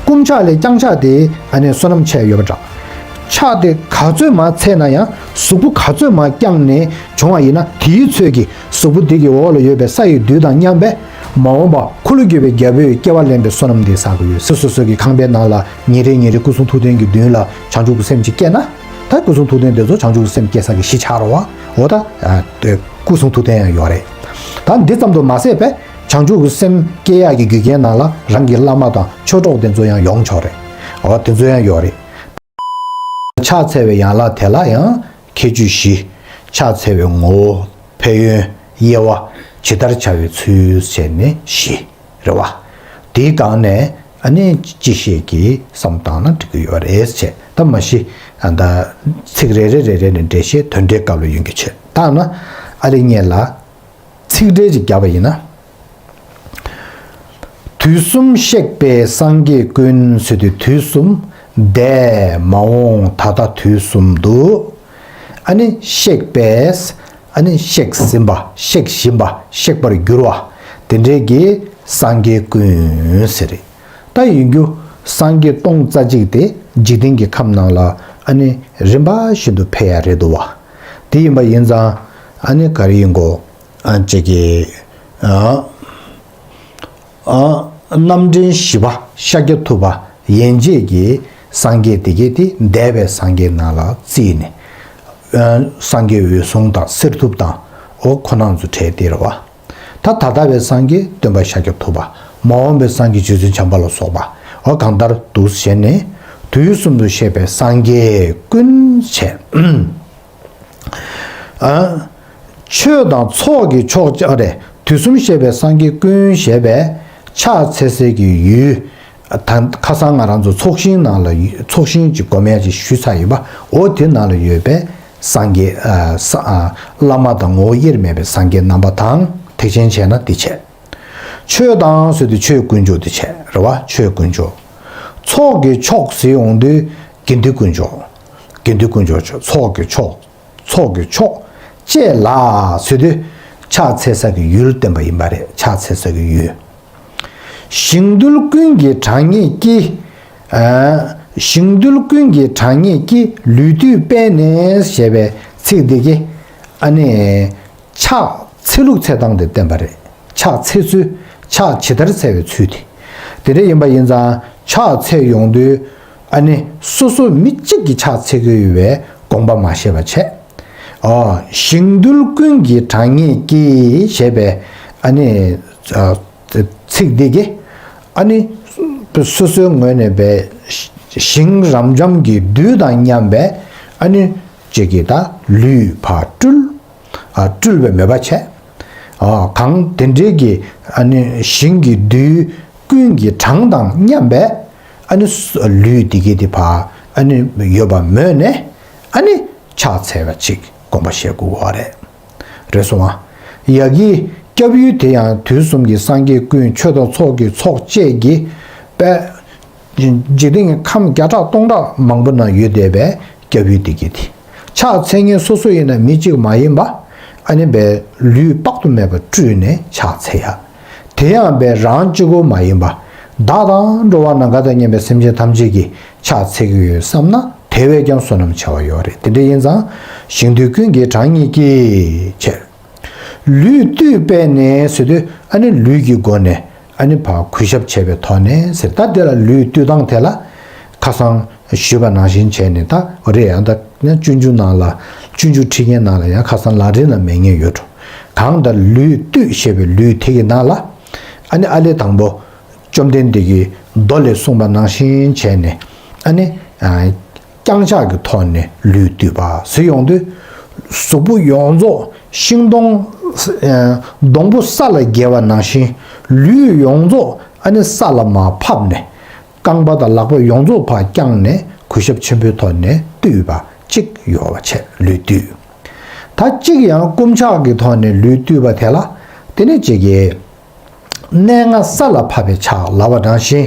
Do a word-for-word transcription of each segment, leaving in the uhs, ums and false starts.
བསྐུམ་ཕྱག་ལས་བརྐྱང་ཕྱག་དེ་ཨ་ནི་བསོད་ནམས་ཆེ་ཡོད་པ་འདྲ། ཕྱག་དེ་ག་ཚོད་མ་འཚལ་ན་ཡང་གཟུགས་པོ་ག་ཚོད་མ་བརྐྱངས་ནས་བྱུང་བ་ཡིན་ན། དེའི་ཚོད་ཀྱིས་གཟུགས་པོ་འདི་གི་འོག་ལ་ཡོད་པའི་ས་ཡི་རྡུལ་དང་མཉམ་པའི་མ་འོངས་པ་འཁོར་ལོས་སྒྱུར་བའི་རྒྱལ་པོའི་སྐྱེ་བ་ལེན་པའི་བསོད་ནམས་འདི་བསགས་ཀྱི་ཡོད་ཟེར། སོ་སོ་གི་ཁང་པའི་ནང་ལ་ཉིན་རེ་ཉིན་རེ་སྐུ་གསུང་ཐུགས་རྟེན་གྱི་མདུན་ལ་བྱང་ཆུབ་ཀྱི་སེམས་ཅིག་བསྐྱེད་ན། ད་སྐུ་གསུང་ཐུགས་རྟེན་དེ་ཚོ་བྱང་ཆུབ་ཀྱི་སེམས་བསྐྱེད་ས་གི་གཞི་ཆགས་རེད་བ། འོ་ད་ཨ་སྐུ་གསུང་ཐུགས་རྟེན་ཡང་ཡོད་རེད། ད་འདི་ཙམ་དུ་མ་ཟད་པས་བྱང་ཆུབ་ཀྱི་སེམས་བསྐྱེད་ཡག་གི་རྒྱུ་རྐྱེན་ནང་ལ་རང་གི་བླ་མ་དང་ཆོས་གྲོགས་དེ་ཚོ་ཡང་ཡོང་ཆོག་རེད། འོ་དེ་ཚོ་ཡང་ཡོད་རེད། ཕྱག་འཚལ་བའི་ཡན་ལག་དེ་ལ་ཡང་ཁྱད་ཆོས་བཞི། ཕྱག་འཚལ་བའི་ངོ་བོ། ཕན་ཡོན། དབྱེ་བ། ཇི་ལྟར་བྱ་བའི་ཚུལ་བྱས་ནས་བཞི་རེད་བ། དེའི་སྒང་ནས་ཨ་ནི་སྤྱི་བཤད་ཀྱི་བསམ་བཏང་ན་འགྲིག་གི་ཡོད་རེད་བྱས། ད་མ་གཞི་ཨ་ད་ཚིག་རེ་རེ་རེ་རེ་ནས་འགྲེལ་བཤད་དོན་འགྲེལ་སྐབས་ལ་ཡོང་གི་བྱས། ད་ན་ཨ་རི་ངེད་ལ་ཚིག་འགྲེལ་ཅིག་བརྒྱབ་པ་ཡིན་ན། དུས་གསུམ་གཤེགས་པའི་སངས་རྒྱས་ཀུན་ཟེར་དུས་དུས་གསུམ་འདས་མ་འོངས་ད་ལྟ་དུས་གསུམ་དུ། ཨ་ནི་གཤེགས་པས། ཨ་ནི་གཤེགས་ཟིན་པ། གཤེགས་བཞིན་པ། གཤེགས་པར་གྱུར་པ། དེ་འདྲའི་གི་སངས་རྒྱས་ཀུན་ཟེར་རེད། ད་ཡིན་རྒྱུ་སངས་རྒྱས་སྟོང་རྩ་གཅིག་དེ་འཇིག་རྟེན་གྱི་ཁམས་ནང་ལ་ཨ་ནི་རིམ་པ་བཞིན་དུ་འཕེལ་ཡ་རེད་འདུག་བ། དེ་ཡིན་པ་ཡིན་ཙང་ཨ་ནི་ག་རེ་ཡིན་གོ། ཨ་ཅིག་གི་ཨ་ཨ་རྣམ་འདྲེན་བཞི་པ་ཤཱཀྱ་ཐུབ་པ་ཡན་ཆད་ཀྱི་སངས་རྒྱས་དེ་གས་དེ་འདས་པའི་སངས་རྒྱས་ནང་ལ་བརྩིས་ནས། ཨ་སངས་རྒྱས་འོད་སྲུང་དང་གསེར་ཐུབ་དང་འོ་ཁོ་རྣམ་ཚོ་གྲས་དེ་རེད་བ། ད་ད་ལྟ་བའི་སངས་རྒྱས་སྟོན་པ་ཤཱཀྱ་ཐུབ་པ། མ་འོངས་པའི་སངས་རྒྱས་རྗེ་བཙུན་བྱམས་པ་ལ་སོགས་པ། འོ་གང་ལྟར་འདུག་བྱས་ནས་དུས་གསུམ་དུ་གཤེགས་པའི་སངས་རྒྱས་ཀུན་བྱས། ཨ། ཆོས་དང་ཚོགས་ཀྱི་མཆོག་ཅེས་རེད། དུས་གསུམ་གཤེགས་པའི་སངས་རྒྱས་ཀུན་ཞེས་པའི་ཕྱག་འཚལ་སའི་གི་ཡུལ། ད་ཁ་སང་ང་རང་ཚོ་ཚོགས་ཞིང་ནང་ལ་ཡོད། ཚོགས་ཞིང་གི་སྒོམ་ཡ་ཅིག་ཞུས་ཚར་ཡིན་པ། འོ་དེ་ནང་ལ་ཡོད་པའི་སངས་རྒྱས་ཨ་ས་ཨ་བླ་མ་དང་ངོ་བོ་དབྱེར་མེད་པའི་སངས་རྒྱས་རྣམ་པ་དང་ཐེག་ཆེན་བྱས་ན་དེ་བྱས། ཆོས་དང་ཟེར་དུས་ཆོས་དཀོན་མཆོག་དེ་བྱས་རེད་བ། ཆོས་དཀོན་མཆོག་ཚོགས་ཀྱི་མཆོག་ཟེར་ཡོང་དུས་དགེ་འདུན་དཀོན་མཆོག་དགེ་འདུན་དཀོན་མཆོག་ཆོས། ཚོགས་ཀྱི་མཆོག་ཚོགས་ཀྱི་མཆོག་བཅས་ལ་ཟེར་དུས་ཕྱག་འཚལ་ས་གི་ཡུལ་བསྟན་པ་ཡིན་པ་རེད། ཕྱག་འཚལ་ས་གི་ཡུལ། ཞིང་རྡུལ་ཀུན་གྱི་གྲངས་སྙེད་ཀྱིས། ཨ་ཞིང་རྡུལ་ཀུན་གྱི་གྲངས་སྙེད་ཀྱིས་ལུས་བཏུད་པས་ནས་ཞེས་པའི་ཚིག་འདི་གིས་ཨ་ནི་ཕྱག་འཚལ་ལུགས་འཚལ་སྟངས་དེ་བསྟན་པ་རེད། ཕྱག་འཚལ་ཚུལ། ཕྱག་ཇི་ལྟར་འཚལ་བའི་ཚུལ་དེ། དེ་འདྲ་ཡིན་པ་ཡིན་ཙང་ཕྱག་འཚལ་ཡོང་དུས་ཨ་ནི་སོ་སོ་མི་གཅིག་གིས་ཕྱག་འཚལ་གྱི་ཡོད་པའི་དགོངས་པ་མ་བཞེས་པ་བྱས། ཨོ། ཞིང་རྡུལ་ཀུན་གྱི་གྲངས་སྙེད་ཀྱིས་ཞེས་པའི་ཨ་ནི་ཨ་ཚིག་འདི་གིས་ཨ་ནི་སོ་སོའི་ངོས་ནས་པའི་ཞིང་རབ་འབྱམས་ཀྱི་རྡུལ་དང་མཉམ་པའི་ཨ་ནི་ཅིག་གིས་ད་ལུས་ཕར་སྤྲུལ། ཨ་སྤྲུལ་བའི་མོས་པ་བྱས། ཨ་གང་དེ་འདྲའི་གི་ཨ་ནི་ཞིང་གི་རྡུལ་ཀུན་གྱི་གྲངས་དང་མཉམ་པའི་ཨ་ནི་ལུས་དེ་གའི་དེ་ཕར་ཨ་ནི་ཡོད་པ་མོས་ནས་ཨ་ནི་ཕྱག་འཚལ་བ་ཅིག་དགོངས་པ་བཞེས་དགོས་པ་རེད། རེད་སོང་ང་། ཡ་གི་སྐྱབས་ཡུལ་དེ་ཡང་དུས་གསུམ་གྱི་སངས་རྒྱས་ཀུན། ཆོས་དང་ཚོགས་ཀྱི་ཚོགས་བཅས་ཀྱི་དཔལ། འཇིག་རྟེན་གྱི་ཁམས་བརྒྱ་ཕྲག་སྟོང་ཕྲག་མང་པོ་ན་ཡོད་བསྡད་པའི་སྐྱབས་ཡུལ་དེ་གི་དེ། ཕྱག་འཚལ་མཁན་སོ་སོ་ཡིན་ན་མི་གཅིག་མ་ཡིན་པ། ཨ་ནི་པའི་ལུས་དཔག་ཏུ་མེད་པ་སྤྲུལ་ནས་ཕྱག་འཚལ་ཡ། དེ་ཡང་པའི་རང་གཅིག་པོ་མ་ཡིན་པ། བདག་དང་འགྲོ་བ་ནམ་མཁའ་དང་མཉམ་པའི་སེམས་ཅན་ཐམས་ཅད་ཀྱིས་ཕྱག་འཚལ་གྱི་ཡོད་བསམ་ན་དེ་བས་ཀྱང་བསོད་ནམས་ཆེ་བ་ཡོད་རེད། དེ་འདྲ་ཡིན་ཙང་ཞིང་རྡུལ་ཀུན་གྱི་གྲངས་སྙེད་ཀྱིས་བྱས། ལུས་བཏུད་པས་ནས་ཟེར་དུས་ཨ་ནི་ལུས་ཀྱི་སྒོ་ནས་ཨ་ནི་ཕར་གུས་ཞབས་བྱས་པའི་ཐོག་ནས་ཟེར། ད་དེ་ལ་ལུས་བཏུད་སྟངས་དེ་ལ་ཁ་སང་ཞུས་པ་ནང་བཞིན་བྱས་ནས། ད་རེད་ཡང་ད་ནི་སྤྱོད་འཇུག་ནང་ལ་སྤྱོད་འཇུག་ཁྲིད་མཁན་ནང་ལ་ཡང་ཁ་སང་ལག་འབྲེལ་ལ་མེད་མཁན་ཡོད་འགྲོ། གང་ལྟར་ལུས་བཏུད་ཞེས་པའི་ལུས་དེ་གི་ནང་ལ་ཨ་ནི་ཨ་ལས་དང་པོ་བཅོམ་ལྡན་འདས་ཀྱིས་མདོ་ལས་གསུངས་པ་ནང་བཞིན་བྱས་ནས་ཨ་ནི་ཨ། བརྐྱང་ཕྱག་གི་ཐོག་ནས་ལུས་བཏུད་པ་ཟེར་ཡོང་དུས། གཟུགས་པོ་ཡོངས་རྫོགས་ཤིང་སྡོང་། ཨ་སྡོང་པོ་ས་ལ་འགྱེལ་བ་ནང་བཞིན་ལུས་ཡོངས་རྫོགས་ཨ་ནི་ས་ལ་མར་ཕབ་ནས། རྐང་པ་དང་ལག་པ་ཡོངས་རྫོགས་ཕར་བརྐྱངས་ནས་གུས་ཞབས་ཆེན་པོའི་ཐོག་ནས་བཏུད་པ་གཅིག་ཡོད་པ་བྱས་ལུས་བཏུད། ད་གཅིག་ཡང་བསྐུམ་ཕྱག་གི་ཐོག་ནས་ལུས་བཏུད་པ་དེ་ལ་དེ་ནི་གཅིག་གིས། གནས་ལྔ་ས་ལ་ཕབ་པའི་ཕྱག་ལབ་པ་ནང་བཞིན།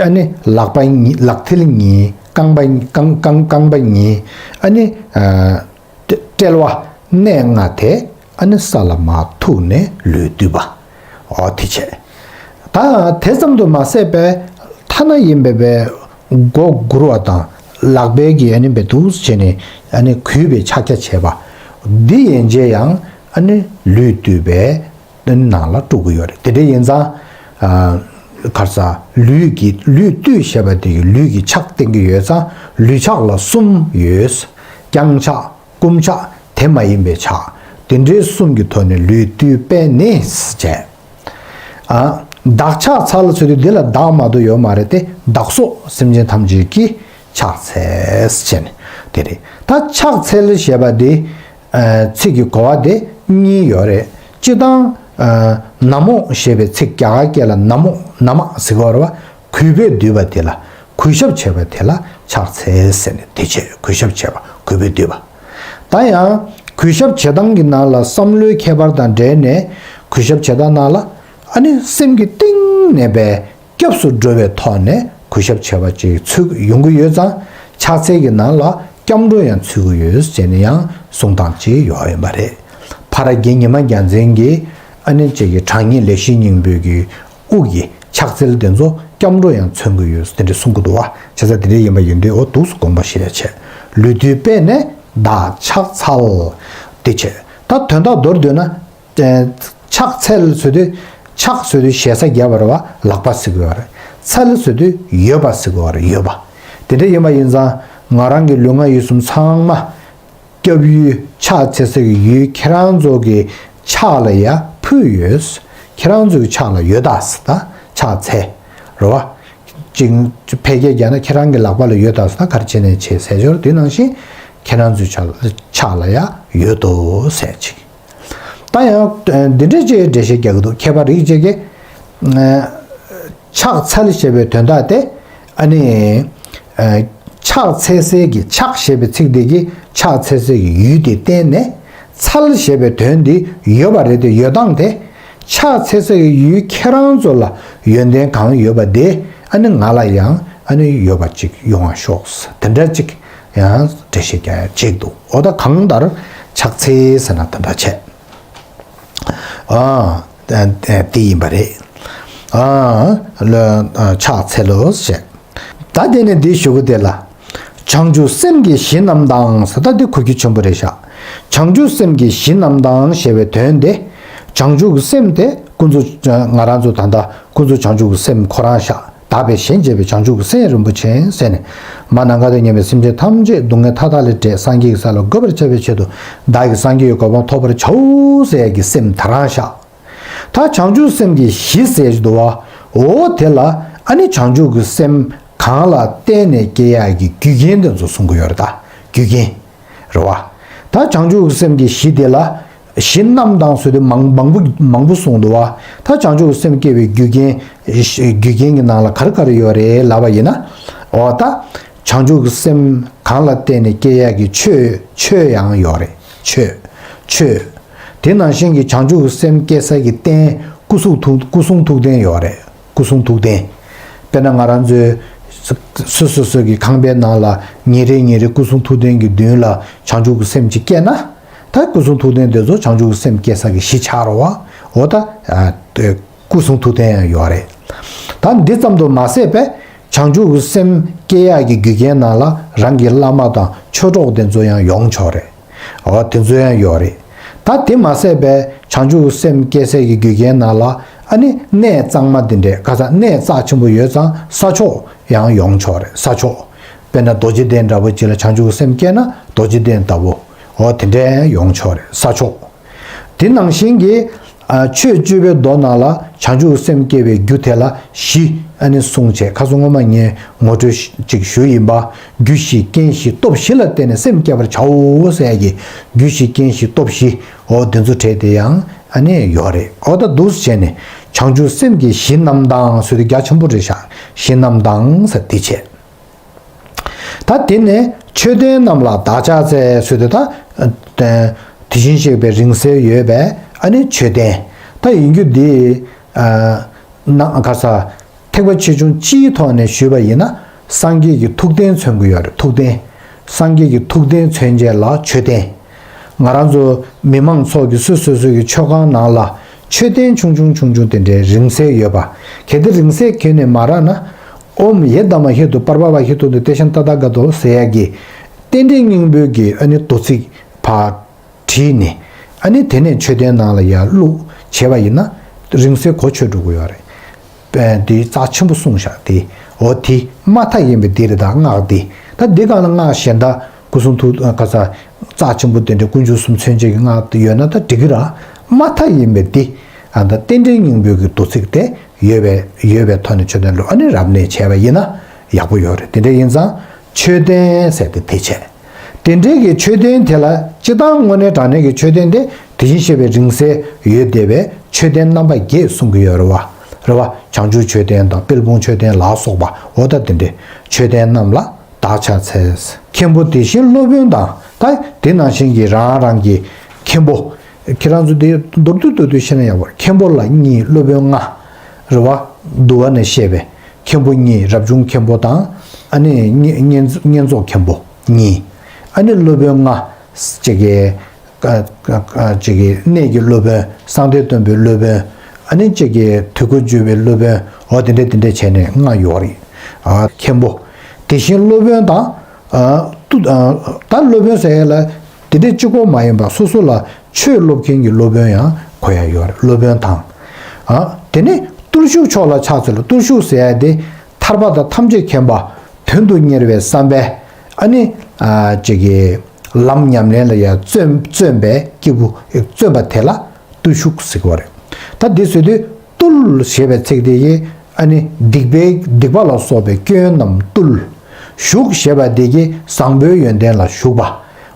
ཨ་ནི་ལག་པ་གཉིས། ལག་མཐིལ་གཉིས། རྐང་པ་རྐང་རྐང་རྐང་པ་གཉིས། ཨ་ནི་ཨ་དཔྲལ་བ་གནས་ལྔ་དེ་ཨ་ནི་ས་ལ་མར་ཐུག་ནས་ལུས་བཏུད་པ། འོ་དེ་བྱས། ད་དེ་ཙམ་དུ་མ་ཟད་པའི་ད་ ཐ་ན་ཡིན་པའི་པའི་མགོ་སྒུར་བ་དང་ལག་པའི་གི་ཨ་ནི་བའི་འདུག་བྱས་ནས་ཨ་ནི་གུས་པའི་ཕྱག་རྒྱ་བྱེད་པ། འདི་ཡན་ཆད་ཡང་ཨ་ནི་ལུས་བཏུད་པའི་ནང་ལ་འགྲོ་གི་ཡོད་རེད། དེ་འདྲ་ཡིན་ཙང་། ཨ། ག་རེ་ཟ། ལུས་ཀྱི་ལུས་བཏུད་ཞེས་པ་དེ་གི་ལུས་ཀྱི་ཕྱག་བསྟན་གྱི་ཡོད་ཙང་ལུས་ཕྱག་ལ་གསུམ་ཡོད། བརྐྱང་ཕྱག་སྐུམ་ཕྱག་དེ་མ་ཡིན་པའི་ཕྱག་དེ་འདྲའི་གསུམ་གྱི་ཐོག་ནས་ལུས་བཏུད་པས་ནི་བྱས། ཨ། བདག་ཕྱག་འཚལ་ཟེར་དུས་འདི་ལ་བདག་མ་གཏོགས་ཡོད་མ་རེད་དེ། བདག་སོགས་སེམས་ཅན་ཐམས་ཅད་ཀྱི་ཕྱག་འཚལ་ཟེར་ནས་དེ་རེད། ད་ཕྱག་འཚལ་ཞེས་པ་འདི། ཨ། ཚིག་གི་གོ་བ་དེ་གཉིས་ཡོད་རེད། སྤྱིར་བཏང་། ཨ། ན་མོ་ཞེས་པའི་ཚིག་རྒྱ་གར་སྐད་ལ་ན་མོ་ན་མ་ཟེར་གྱི་ཡོད་རེད་བ། གུས་པས་བཏུད་པ་དེ་ལ། གུས་ཞབས་བྱེད་པ་དེ་ལ་ཕྱག་འཚལ་ཟེར་ནས་དེ་བྱས་གུས་ཞབས་བྱེད་པ་གུས་པས་བཏུད་པ། ད་ཡང་གུས་ཞབས་བྱེད་སྟངས་ཀྱི་ནང་ལ་བསམ་བློའི་ཁྱད་པར་དང་འབྲེལ་ནས་གུས་ཞབས་བྱེད་སྟངས་ནང་ལ་ཨ་ནི་སེམས་ཀྱི་གཏིང་ནས་པའི་སྐྱབས་སུ་འགྲོ་བའི་ཐོག་ནས་གུས་ཞབས་བྱེད་པ་ཅིག་ཚུད་ཡོང་གི་ཡོད་ཙང་ཕྱག་འཚལ་གྱི་ནང་ལ་སྐྱབས་འགྲོ་ཡང་ཚུད་ཀྱི་ཡོད་ཟེར་ནས་ཡང་གསུང་སྟངས་ཅིག་ཡོད་ཡིན་པ་རེད། ཕ་ར་དགེ་ཉི་མ་རྒྱལ་མཚན་གྱིས་ཨ་ནི་ཅིག་གི་དྲང་ངེས་ལེགས་བཤད་སྙིང་པོའི་གི་དབུ་གི་ཕྱག་འཚལ་དེ་ཚོ་སྐྱབས་འགྲོ་ཡང་མཚོན་གྱི་ཡོད་དེ་འདྲ་གསུང་གི་འདུག་བ། བྱས་ཙང་དེ་འདྲ་ཡིན་པ་ཡིན་དུས་འོ་འདུག་སེ་དགོངས་པ་བཞེས་ཡ་བྱས། ལུས་བཏུད་པས་ནི་བདག་ཕྱག་འཚལ། དེ་བྱས་ད་དོན་དག་མདོར་བསྡུས་ན། ཕྱག་འཚལ་ཟེར་དུས་ཕྱག་ཟེར་དུས་ཞེ་ས་བརྒྱབ་པ་རེད་བ། ལག་པ་ཟེར་གྱི་ཡོད་རེད། འཚལ་ཟེར་དུས་ཡོད་པ་ཟེར་གྱི་ཡོད་རེད། ཡོད་པ། དེ་འདྲ་ཡིན་པ་ཡིན་ཙང་ང་རང་གི་ལུས་ངག་ཡིད་གསུམ་ཚང་མ། སྐྱབས་ཡུལ་ཕྱག་འཚལ་ས་གི་ཡུལ་ཁྱེད་རང་ཚོ་གི་ཕྱག་ལ་ཡ་ཕུལ་ཡོད། ཁྱེད་རང་ཚོ་གི་ཕྱག་ལ་ཡོད་ད་ཟེར་ད་ཕྱག་འཚལ། རེད་བ། ཅིག་ཕལ་སྐད་རྒྱག་ན་ཁྱེད་རང་གི་ལག་པ་ལ་ཡོད་ད་ཟེར་ད་ག་རེ་བྱས་ནས་བྱས་ཟེར་ཞོར་དེ་ནང་བཞིན་ཁྱེད་རང་ཚོའི་ཕྱག་ལ་ཕྱག་ལ་ཡ་ཡོད་དོ་ཟེར་ཅིག་ད་ཡང་འདི་འདྲ་ཅིག་འགྲེལ་བཤད་རྒྱག་གི་འདུག་མཁས་པ་རིགས་ཅིག་གིས། ཕྱག་འཚལ་ཞེས་པའི་དོན་དག་དེ། ཨ་ནི། ཕྱག་འཚལ་སའི་གི་ཕྱག་ཞེས་པའི་ཚིག་དེ་གིས་ཕྱག་འཚལ་སའི་གི་ཡུལ་དེ་བསྟན་ནས། འཚལ་ཞེས་པའི་དོན་དེ་ཡོད་པ་རེད་དེ་ཡོད་སྟངས་དེ། ཕྱག་འཚལ་སའི་གི་ཡུལ་ཁྱེད་རང་ཚོ་ལ་ཡོན་ཏན་གང་ཡོད་པ་དེ་ཨ་ནི་ང་ལ་ཡང་ཨ་ནི་ཡོད་པ་ཅིག་ཡོང་བ་ཤོག་དེ་འདྲ་ཅིག་ཡང་འགྲེལ་བཤད་རྒྱག་ཡ་ཅིག་འདུག་འོ་ད་གང་ལྟར་ཕྱག་འཚལ་ཟེར་ན་དེ་འདྲ་བྱས། ཨ། དེ་ཡིན་པ་རེད། ཨ། ལ། ཕྱག་འཚལ་ལོ་ཞེས། ད་དེ་ནས་འདི་ཞུ་གི་དེ་ལ། བྱང་ཆུབ་སེམས་ཀྱི་གཞི་རྣམས་དང་ཟེར་ད་འདི་གོ་རྒྱུ་ཆེན་པོ་རེད་ཤག་བྱང་ཆུབ་སེམས་ཀྱི་གཞི་རྣམས་དང་ཞེས་པའི་དོན་དེ། བྱང་ཆུབ་ཀྱི་སེམས་དེ་ཀུན་རྫོབ་ང་རང་ཚོ་ད་ལྟ་ཀུན་རྫོབ་བྱང་ཆུབ་ཀྱི་སེམས་ཁོ་རང་ཤག་དག་པའི་ཞེན་བྱེད་པའི་བྱང་ཆུབ་ཀྱི་སེམས་རིན་པོ་ཆེ་ཟེར་ནས། མ་ནམ་མཁའ་དང་མཉམ་པའི་སེམས་ཅན་ཐམས་ཅད་སྡུག་བསྔལ་མཐའ་དག་ལས་བསྒྲལ་སངས་རྒྱས་ཀྱི་ས་ལ་འགོད་པར་བྱ་བའི་ཆེད་དུ་བདག་གིས་སངས་རྒྱས་ཀྱི་གོ་འཕང་ཐོབ་པར་བྱའོ་ཟེར་ཡ་གི་སེམས་དེ་རང་ཤག་ད་བྱང་ཆུབ་སེམས་ཀྱི་གཞི་ཟེར་གྱི་འདུག་བ། འོ་དེ་ལ་ཨ་ནི་བྱང་ཆུབ་ཀྱི་སེམས་གང་ལ་བརྟེན་ནས་སྐྱེ་ཡག་གི་རྒྱུ་རྐྱེན་དེ་ཚོ་གསུང་གི་ཡོད་རེད་ད། རྒྱུ་རྐྱེན། རེད་བ། ད་བྱང་ཆུབ་ཀྱི་སེམས་ཀྱི་གཞི་དེ་ལ་གཞི་རྣམས་དང་ཟེར་དུས་མང་མང་པོ་མང་པོ་གསུངས་འདུག་བ། ད་བྱང་ཆུབ་ཀྱི་སེམས་སྐྱེ་བའི་རྒྱུ་རྐྱེན་རྒྱུ་རྐྱེན་གྱི་ནང་ལ་ག་རེ་ག་རེ་ཡོད་རེད་ལབ་པ་ཡིན་ན། འོ་ད། བྱང་ཆུབ་ཀྱི་སེམས་གང་ལ་བརྟེན་ནས་སྐྱེ་ཡག་གི་ཆོས་ཆོས་ཡང་ཡོད་རེད། ཆོས། ཆོས། དེ་ནང་བཞིན་གྱི་བྱང་ཆུབ་ཀྱི་སེམས་སྐྱེ་ས་གི་རྟེན་སྐུ་གསུང་ཐུགས་སྐུ་གསུང་ཐུགས་རྟེན་ཡོད་རེད། སྐུ་གསུང་ཐུགས་རྟེན། དཔེར་ན་ང་རང་ཚོའི་སོ་སོ་སོ་སོ་གི་ཁང་པའི་ནང་ལ་ཉིན་རེ་ཉིན་རེ་སྐུ་གསུང་ཐུགས་རྟེན་གྱི་མདུན་ལ་བྱང་ཆུབ་ཀྱི་སེམས་ཅིག་སྐྱེས་ན། ད་སྐུ་གསུང་ཐུགས་རྟེན་དེ་ཚོ་བྱང་ཆུབ་ཀྱི་སེམས་སྐྱེ་ས་གི་གཞི་ཆགས་རེད་བ། འོ་ད། སྐུ་གསུང་ཐུགས་རྟེན་ཡང་ཡོད་རེད། ད་འདི་ཙམ་དུ་མ་ཟད་པས་བྱང་ཆུབ་ཀྱི་སེམས་སྐྱེ་ཡག་གི་རྒྱུ་རྐྱེན་ནང་ལ་རང་གི་བླ་མ་དང་ཆོས་གྲོགས་དེ་ཚོ་ཡང་ཡོང་ཆོག་རེད། འོ་དེ་ཚོ་ཡང་ཡོད་རེད། ད་དེ་མ་ཟད་པས་བྱང་ཆུབ་ཀྱི་སེམས་སྐྱེ་སའི་གི་རྒྱུ་རྐྱེན་ནང་ལ་ཨ་ནི་གནས་གཙང་མ་དེ་འདྲས་ཁ་སང་གནས་རྩ་ཆེན་པོ་ཡོད་ཙང་ས་ཕྱོགས་ཡང་ཡོང་ཆོག་རེད། ས་ཕྱོགས། དཔེར་ན་རྡོ་རྗེ་གདན་འདྲ་པོ་ཅིག་ལ་བྱང་ཆུབ་ཀྱི་སེམས་སྐྱེས་ན་རྡོ་རྗེ་གདན་ལྟ་བུ། འོ་དེ་འདྲས་ཡང་ཡོང་ཆོག་རེད། ས་ཕྱོགས། དེ་ནང་བཞིན་གྱི། ཨ། ཆོས་སྤྱོད་པའི་མདོ་ནང་ལ་བྱང་ཆུབ་སེམས་བསྐྱེད་པའི་རྒྱུ་དེ་ལ་བཞི་ཨ་ནི་གསུངས་བྱས། ཁ་སང་སྔོན་མ་ངས་ངོ་སྤྲོད་ཅིག་ཞུས་ཡིན་པ། རྒྱུ་བཞི་རྐྱེན་བཞི་སྟོབས་བཞི་ལ་བརྟེན་ནས་སེམས་བསྐྱེད་པར་བྱའོ་ཟེར་ཡ་གི་རྒྱུ་བཞི་རྐྱེན་བཞི་སྟོབས་བཞི། འོ་དེ་ཚོ་བྲལ་ཏེ་ཡང་ཨ་ནི་ཡོད་རེད། འོ་ད་འདུག་སེ་བྱས་ནས་བྱང་ཆུབ་སེམས་ཀྱི་གཞི་རྣམས་དང་ཟེར་དུས་རྒྱ་ཆེན་པོ་རེད་ཤག་གཞི་རྣམས་དང་ཟེར་དེ་བྱས། ད་དེ་ནས་མཆོད་རྟེན་རྣམས་ལ་བདག་ཕྱག་འཚལ་ཟེར་དུས་ད། དེ་བཞིན་གཤེགས་པའི་རིང་བསྲེལ་ཡོད་པས་ཨ་ནི་མཆོད་རྟེན། ད་ཡིན་རྒྱུ་འདི། ཨ། ན་ག་ས། ཐེག་པ་ཆེ་ཆུང་སྤྱིའི་ཐོག་ནས་ཞུས་པ་ཡིན་ན་སངས་རྒྱས་ཀྱི་ཐུགས་རྟེན་མཚོན་གྱི་ཡོད་རེད། ཐུགས་རྟེན། སངས་རྒྱས་ཀྱི་ཐུགས་རྟེན་མཚོན་བྱེད་ལ་མཆོད་རྟེན། ང་རང་ཚོ་མི་མང་ཚོགས་ཀྱི་སོ་སོ་སོ་གི་མཆོད་ཁང་ནང་ལ་མཆོད་རྟེན་ཆུང་ཆུང་ཆུང་ཆུང་དེ་འདྲའི་རིང་བསྲེལ་ཡོད་པ། གལ་ཏེ་རིང་བསྲེལ་གྱོན་ནས་མ་རག་ན། ཨོཾ་ཡེ་དྷརྨཱ་ཧེ་ཏུ་པར་བྷ་ཝ་ཧེ་ཏུ་ཏེ་ཤཱནྟ་ཏ་ག་ཏོ་ཟེར་ཡ་གི་རྟེན་འབྲེལ་སྙིང་པོའི་གི་ཨ་ནི་མདོ་ཚིག་ཕར་བྲིས་ནས། ཨ་ནི་དེ་ནས་མཆོད་རྟེན་ནང་ལ་ཡར་བླུགས་བྱས་པ་ཡིན་ན་རིང་བསྲེལ་གོ་ཆོད་འགྲོ་གི་ཡོད་རེད། དཔེ་དེ་རྩ་ཆེན་པོ་གསུངས་བཞག་དེ། འོ་དེ་མ་མཐའ་ཡིན་པའི་དེ་རེད། ད་སྔགས་དེ། ད་འདི་སྒང་ལ་སྔགས་གཞན་དག་སྐུ་གསུང་ཐུགས་ག་ས་རྩ་ཆེན་པོ་དེ་འདྲའི་དཀོན་མཆོག་གསུམ་མཚོན་བྱེད་ཀྱི་སྔགས་དེ་ཡོད་ན་ད་འགྲིག་གི་ར། མ་མཐའ་ཡིན་པའི་དེ། ཨ་ད་རྟེན་འབྲེལ་སྙིང་པོའི་གི་མདོ་ཚིག་དེ་ཡོད་པའི་ཡོད་པའི་ཐོག་ནས་མཆོད་རྟེན་ལ་ཨ་ནི་རབ་གནས་བྱས་པ་ཡིན་ན་ཡག་པོ་ཡོད་རེད། དེ་འདྲ་ཡིན་ཙང་མཆོད་རྟེན་ཟེར་དེ་དེ་བྱས། དེ་འདྲའི་གི་མཆོད་རྟེན་དེ་ལ་སྤྱིར་བཏང་དངོས་གནས་དྲང་གནས་ཀྱི་མཆོད་རྟེན་དེ་དེ་བཞིན་གཤེགས་པའི་རིང་བསྲེལ་ཡོད་བསྡད་པའི་མཆོད་རྟེན་རྣམ་པ་བརྒྱད་གསུང་གི་ཡོད་རེད་བ། རེད་བ། བྱང་ཆུབ་མཆོད་རྟེན་དང་དཔལ་སྤུངས་མཆོད་རྟེན་ལ་སོགས་པ། འོ་ད་དེ་འདྲའི་མཆོད་རྟེན་རྣམས་ལ་བདག་ཕྱག་འཚལ། མཁན་པོ་དེ་བཞིན་སློབ་དཔོན་དང་། ད་དེ་ནང་བཞིན་གྱི་རང་རང་གི་མཁན་པོ། ཁྱེད་རང་ཚོ་དེ་མདོར་བསྡུས་མདོར་བསྡུས་བཤད་ན་ཡག་པོ་རེད། མཁན་པོ་ལ་གཉིས། སློབ་དཔོན་ལྔ། རེད་བ། འདུལ་བ་ནས་བཤད་པའི་མཁན་པོ་གཉིས། རབ་བྱུང་མཁན་པོ་དང་། ཨ་ནི་བསྙེན་བསྙེན་བསྙེན་རྫོགས་མཁན་པོ་གཉིས། ཨ་ནི་སློབ་དཔོན་ལྔ། ཅིག་གི་ཅིག་གི་གནས་ཀྱི་སློབ་དཔོན། གསང་བདེ་སྟོན་པའི་སློབ་དཔོན། ཨ་ནི་ཅིག་གི་དུས་འཁོར་བསྒྱུར་བའི་སློབ་དཔོན། འོ་དེ་འདྲས་དེ་འདྲས་བྱས་ནས་ལྔ་ཡོད་རེད། ཨ་མཁན་པོ། དེ་བཞིན་སློབ་དཔོན་དང་། ཨ་ཏུ་ཨ་ད་སློབ་དཔོན་ཟེར་ཡ་ལ་དེ་འདྲས་གཅིག་པོ་མ་ཡིན་པ་སོ་སོ་ལ་ཆོས་སློབ་མཁན་གྱི་སློབ་དཔོན་ཡང་གོ་ཡ་ཡོད་རེད། སློབ་དཔོན་དང་། ཨ་དེ་ནས་བརྟུལ་ཞུགས་མཆོག་ལ་ཕྱག་འཚལ་ལོ། བརྟུལ་ཞུགས་ཟེར་ཡ་དེ་ཐར་པ་དང་ཐམས་ཅད་མཁྱེན་པ་དོན་དུ་གཉེར་བའི་བསམ་པས། ཨ་ནི་ཨ་ཅིག་གི་ལམ་ཉམས་ལེན་ལ་ཡ་བརྩོན་བརྩོན་པའི་སྐྱེས་བུ་བརྩོན་པ་དེ་ལ་བརྟུལ་ཞུགས་ཟེར་གྱི་ཡོད་རེད། ད་འདི་ཟེར་དུས་བརྟུལ་ཞེས་པའི་ཚིག་དེ་ཡིས་ཨ་ནི་སྡིག་པའི་སྡིག་པ་ལ་སོགས་པའི་སྐྱོན་རྣམས་བརྟུལ། ཞུགས་ཞེས་པ་དེ་གིས་བཟང་པོའི་ཡོན་ཏན་ལ་ཞུགས་པ།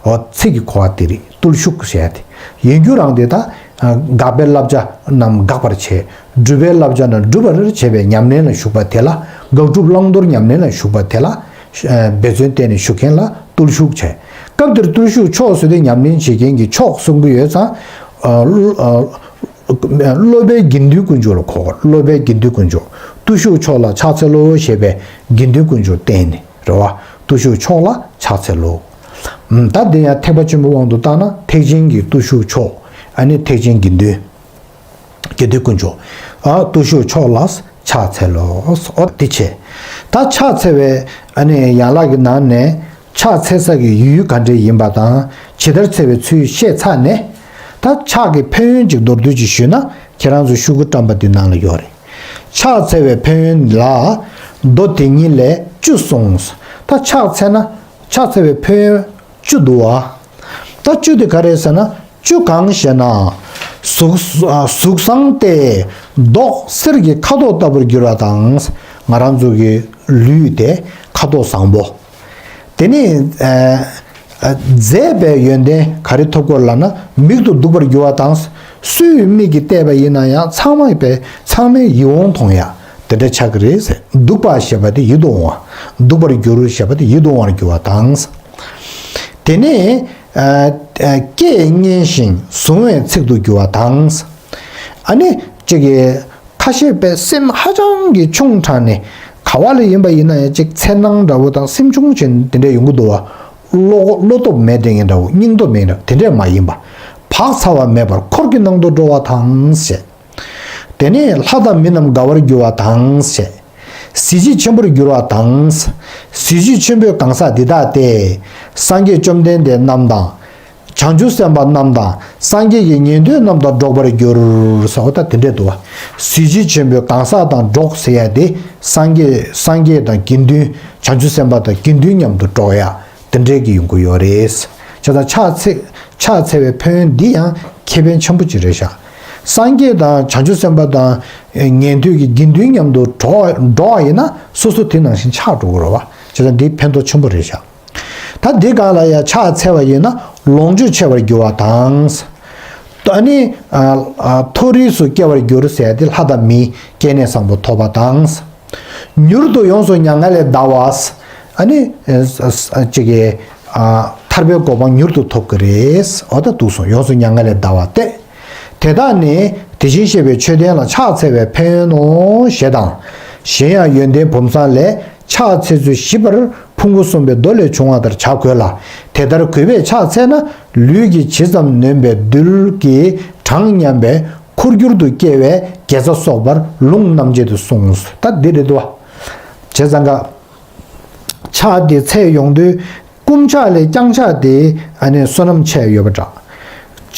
འོ་ཚིག་གི་གོ་བ་དེ་རེད། བརྟུལ་ཞུགས་ཞེས་ཏེ། ཡིན་རྒྱུ་རང་དེ་ད་དགག་པའི་བསླབ་བྱ་རྣམས་དགག་པར་བྱེད། སྒྲུབ་པའི་བསླབ་བྱ་རྣམས་སྒྲུབ་པར་བྱེད་པའི་ཉམས་ལེན་ལ་ཞུགས་པ་དེ་ལ་དགག་སྒྲུབ་བླང་དོར་ཉམས་ལེན་ལ་ཞུགས་པ་དེ་ལ་འབད་བརྩོན་བསྟེན་ནས་ཞུགས་མཁན་ལ་བརྟུལ་ཞུགས་བྱེད། སྐབས་འདིར་བརྟུལ་ཞུགས་མཆོག་ཟེར་དུས་ཉམས་ལེན་བྱེད་མཁན་གྱི་མཆོག་གསུང་གི་ཡོད་ཙང་། སློབ་པའི་དགེ་འདུན་དཀོན་མཆོག་ལ་གོ། སློབ་པའི་དགེ་འདུན་དཀོན་མཆོག་བརྟུལ་ཞུགས་མཆོག་ལ་ཕྱག་འཚལ་ལོ་ཞེས་པའི་དགེ་འདུན་དཀོན་མཆོག་བསྟན་ནས་རེད་བ། བརྟུལ་ཞུགས་མཆོག་ལ་ཕྱག་འཚལ་ལོ། ད་འདི་ཡང་ཐེག་པ་ཆེན་པོའི་དབང་དུ་བཏང་ན་ཐེག་ཆེན་གྱི་བརྟུལ་ཞུགས་མཆོག་ཨ་ནི་ཐེག་ཆེན་དགེ་འདུན། དགེ་འདུན་དཀོན་མཆོག་ཨ་བརྟུལ་ཞུགས་མཆོག་ལ་ཕྱག་འཚལ་ལོ། འོ་འདི་བྱས། ད་ཕྱག་འཚལ་བའི་ཨ་ནི་ཡན་ལག་གི་ནང་ནས། ཕྱག་འཚལ་ས་གི་ཡུལ་ག་འདྲས་ཡིན་པ་དང་ཇི་ལྟར་འཚལ་བའི་ཚུལ་བཤད་ཚར་ནས། ད་ཕྱག་གི་ཕན་ཡོན་ཅིག་མདོར་བསྡུས་ཅིག་ཞུས་ན་ཁྱེད་རང་ཚོ་ཤོག་གུ་བཀྲམ་པ་འདི་ནང་ལ་ཡོད་རེད། ཕྱག་འཚལ་བའི་ཕན་ཡོན་ལ་མདོ་དེ་ཉིད་ལས་བཅུ་གསུངས། ད་ཕྱག་འཚལ་ན་ཕྱག་འཚལ་བའི་ཕན་ཡོན་བཅུ་འདུག་བ། ད་བཅུ་དེ་ག་རེ་ཟེར་ན། བཅུ་གང་ཞེ་ན། གཟུགས་གཟུགས་བཟང་སྟེ་མདོག་གསེར་གྱི་ཁ་དོག་ལྟ་བུར་འགྱུར་བ་དང་། ང་རང་ཚོ་གི་ལུས་དེ་ཁ་དོག་བཟང་པོ། དེ་ནི་ཨ་ཨ་མཛེས་པའི་ཡོན་ཏན་ག་རེ་ཐོབ་དགོས་ལབ་ན་མིག་ཏུ་སྡུག་པར་འགྱུར་བ་དང་། སུའི་མིག་གིས་བལྟས་པ་ཡིན་ན་ཡང་ཚང་མ་པའི་ཚང་མའི་ཡིད་འོང་མཐོང་ཡ་དེ་འདྲ་ཆགས་ཀྱི་རེད་ཟེར། སྡུག་པ་ཞེས་པ་དེ་ཡིད་དུ་འོང་བ། སྡུག་པར་འགྱུར་ཞེས་པ་དེ་ཡིད་དུ་འོང་བར་འགྱུར་བ་དང་། དེ་ནས་ཨ་ཨ་སྐད་སྙན་ཞིང་གཟུང་བའི་ཚིག་ཏུ་འགྱུར་བ་དང་། ཨ་ནི་གཅིག་གི་ཁ་ཤས་པའི་སེམས་ཧ་ཅང་གི་ཆུང་དྲགས་ནས་ག་བ་ལ་ཡིན་པ་ཡིན་ན་ཡང་གཅིག་འཚེར་སྣང་འདྲ་བོ་དང་སེམས་ཆུང་ཅན་དེ་འདྲ་ཡོང་གི་འདུག་བ། བློ་བློ་སྟོབས་མེད་དེ་ངན་འདྲ་བོ་སྙིང་སྟོབས་མེད་འདྲ་དེ་འདྲས་མ་ཡིན་པ། བག་ཚ་བ་མེད་པར་འཁོར་གྱི་ནང་དུ་འགྲོ་བ་དང་ཞེས། དེ་ནས་ལྷ་དང་མི་རྣམས་དགའ་བར་འགྱུར་བ་དང་ཞེས། གཟི་བརྗིད་ཆེན་པོར་འགྱུར་བ་དང་། གཟི་བརྗིད་ཆེན་པོའི་གང་ཟག་འདི་དག་སྟེ། སངས་རྒྱས་བཅོམ་ལྡན་འདས་རྣམས་དང་། བྱང་ཆུབ་སེམས་དཔའ་རྣམས་དང་སངས་རྒྱས་ཀྱི་ཉན་ཐོས་རྣམས་དང་འགྲོགས་པར་འགྱུར་ཟེར་བ་ད་དེ་འདྲས་འདུག་བ། གཟི་བརྗིད་ཆེན་པོའི་གང་ཟག་དང་འགྲོགས་ཟེར་ཡ་དེ་སངས་རྒྱས་སངས་རྒྱས་དང་དགེ་འདུན་བྱང་ཆུབ་སེམས་དཔའ་དང་དགེ་འདུན་མཉམ་དུ་འགྲོགས་ཡ། དེ་འདྲའི་གི་ཡོང་གི་ཡོད་རེད། བྱས་ཙང་ཕྱག་འཚལ་ཕྱག་འཚལ་བའི་ཕན་ཡོན་འདི་ཡང་ཁེ་ཕན་ཆེན་པོ་ཅིག་རེད་ཤག་སངས་རྒྱས་དང་བྱང་ཆུབ་སེམས་དཔའ་དང་ཉན་ཐོས་ཀྱི་དགེ་འདུན་མཉམ་དུ་འགྲོགས་འགྲོགས་པ་ཡིན་ན་སོ་སོ་དེ་ནང་བཞིན་ཆགས་འགྲོ་གི་རེད་བ། བྱས་ཙང་འདི་ཕན་ཐོགས་ཆེན་པོ་རེད་ཤག་ད་འདི་སྒང་ལ་ཡང་ཕྱག་འཚལ་བ་ཡིན་ན་ལོངས་སྤྱོད་ཆེ་བར་འགྱུར་བ་དང་། ཨ་ནི་ཨ་ཨ་མཐོ་རིས་སུ་སྐྱེ་བར་འགྱུར་ཟེར་ཏེ་ལྷ་དང་མིའི་སྐྱེ་གནས་བཟང་པོ་ཐོབ་པ་དང་། མྱུར་དུ་ཡོངས་སུ་མྱ་ངན་ལས་འདའ་བ། ཨ་ནི་ཨ་ཨ་ཅིག་གི་ཨ་ཐར་པའི་གོ་འཕང་མྱུར་དུ་ཐོབ་ཀྱི་རེད། འོ་ད་འདུག་སོང་། ཡོངས་སུ་མྱ་ངན་ལས་འདའ་བ་སྟེ། དེ་དག་ནི་དེ་བཞིན་གཤེགས་པའི་མཆོད་རྟེན་ལ་ཕྱག་འཚལ་བའི་ཕན་ཡོན་ནོ་ཞེས་དང་། གཞན་ཡང་ཡོན་ཏན་བུམ་བཟང་ལས་ཕྱག་འཚལ་ཚུལ་ཞིབ་པར་ཕུང་པོ་གསུམ་པའི་མདོ་ལས་འབྱུང་བ་ལྟར་བྱ་དགོས་ལ། དེ་ལྟར་གུས་པས་ཕྱག་འཚལ་ན་ལུས་ཀྱི་ཇི་ཙམ་ནོན་པའི་རྡུལ་གྱི་གྲངས་མཉམ་པའི་འཁོར་གྱུར་དུ་སྐྱེ་བའི་དགེ་རྩ་གསོག་པར་ལུང་རྣམ་འབྱེད་དུ་གསུངས། ད་འདི་རེད་དོ། བྱས་ཙང་ཀ་ཕྱག་དེ་འཚལ་ཡོང་དུས་བསྐུམ་ཕྱག་ལས་བརྐྱང་ཕྱག་དེ་ཨ་ནི་བསོད་ནམས་ཆེ་ཡོད་པ་འདྲ།